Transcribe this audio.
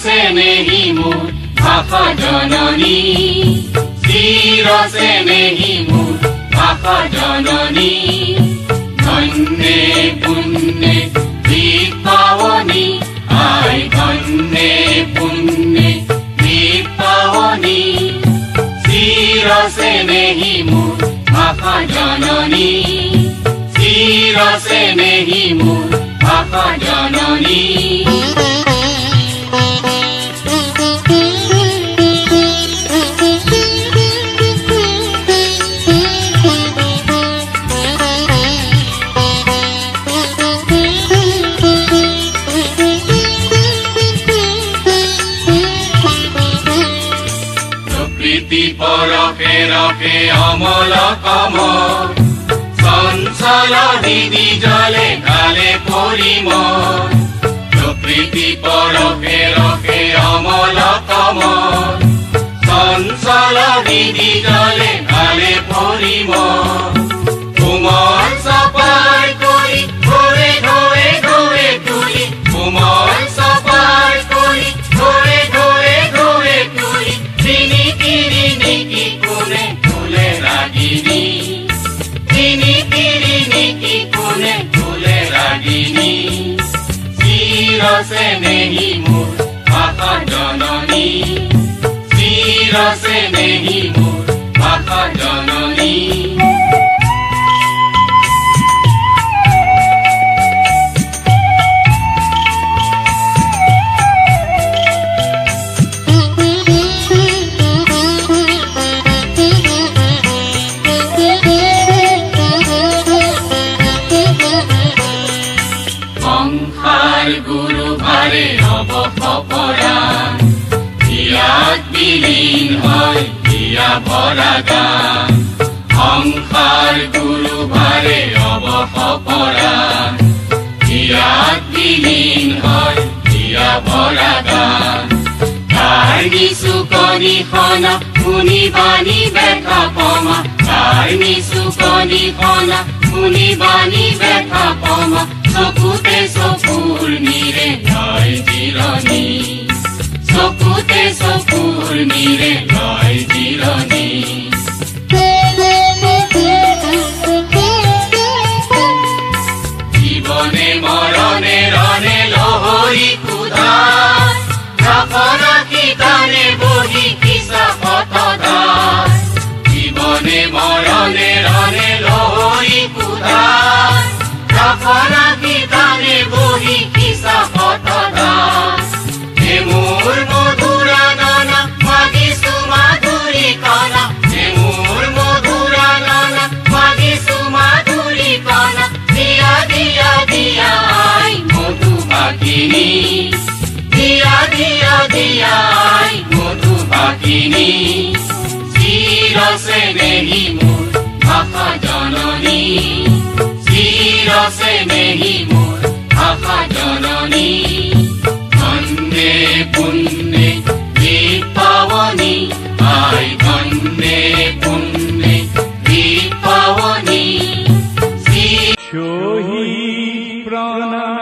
চেনেহী মোৰ ভাষা জননী, চিৰ চেনেহী মোৰ ভাষা জননী। ধন্যে পুণ্যে দীপাৱনী, আই ধন্যে পুণ্যে দীপাৱনী, চিৰ চেনেহী মোৰ ভাষা জননী, চিৰ চেনেহী মোৰ ভাষা জননী। প্ৰকৃতি পৰশে ৰসে অমল কমল, চঞ্চল হৃদি জলে ঢালে পৰিমল। প্ৰকৃতি পৰশে ৰসে অমল কমল, চঞ্চল হৃদি জলে ঢালে পৰিমল। কোমল চপাই কৰি ঘৰে ঘৰে ঘৰে তুলি, কোমল চপাই কৰি ঘৰে ঘৰে ঘৰে তুলি, তিনি তিৰিণিকি কোনে তোলে ৰাগিনী, তিনি তিৰিণিকি কোনে তোলে ৰাগিনী। চিৰ চেনেহী মোৰ ভাষা জননী, চিৰ চেনেহী মোৰ ভাষা জননী। সংসাৰ গুৰু ভাৰে অৱসপৰা, হিয়াত বিলীন হয় হিয়া ভৰা গান। সংসাৰ গুৰু ভাৰে অৱসপৰা, হিয়াত বিলীন হয় হিয়া ভৰা গান। তাৰ নিচুকনি সনা শুনি বাণী বেথা পমা, তাৰ নিচুকনি সনা শুনি বাণী বেথা পমা, চকুতে চকুৰ নীৰে লয় জিৰণি, চকুতে চকুৰ নীৰে লয় জিৰণি। জীৱনে মৰণে ৰণে লহৰি ক্ষুধা, ৰাখি তানে বহি খিচাপত দাস। জীৱনে মৰণে ৰণে লহৰি ক্ষুধা, ৰাখি তানে বহি খিচাপত দাস। হে মোৰ মধুৰা নানা মাগিছো মাধুৰী কণা, হে মোৰ মধুৰা নানা মাগিছো মাধুৰী কণা, দিয়া দিয়া দিয়া আই মধু বাঘিনী, দিয়া দিয়া দিয়া আই মধু বাঘিনী। চিৰ চেনেহী মোৰ ভাষা জননী, চিৰ চেনেহী মোৰ ভাষা জননী। ধন্যে পুণ্যে দীপাৱনী, আই ধন্যে পুণ্যে দীপাৱনী। শহীদ প্ৰাণা